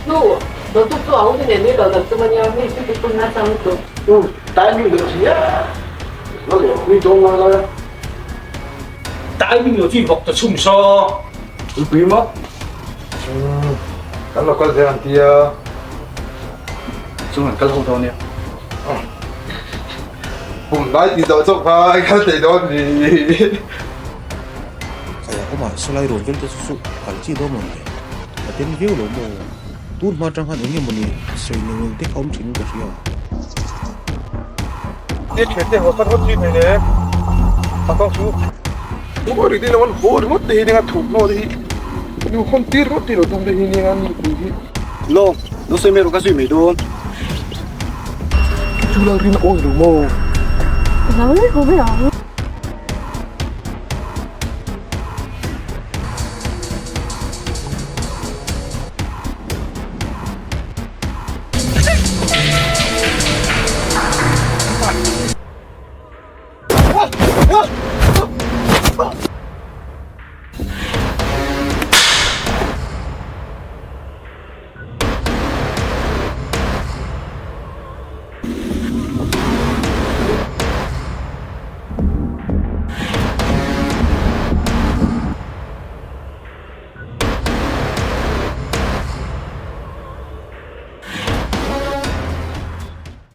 Nu, naktuk chu a ute nen nui lo dam tum a nia, hei chu tukun nasa lutuk. Nu, timing lo chi a, lo leh pui dawn lai lai a. Timing lo chi vawk ta chhung saw. Pui maw? Umm, kan lo kal zel an tia. Chung an kal ho dawn nia. Pum lai ti zawh chauh kha i kal thei dawn ni. Khaia awmah salai rawn vel te chu chu kal chi dawn mawn le? A ten viau lo maw? Tun hma atang khan eng nge mawni sawi neuh neuh te kha awm thin in ka hria. Tia thian te haw san ngawt chi mai le a kawng chu. Ngawi rih ding lo an haw ringawt te hi nia thawmhnaw te hi nu hawn tir ringawt te hi lo tum te hi nia ni pui hi. Lo, lo sawi mai rawh ka zui mai dawn. Chu lal rin a awi lo maw? Ka hlau mai ho mai ang.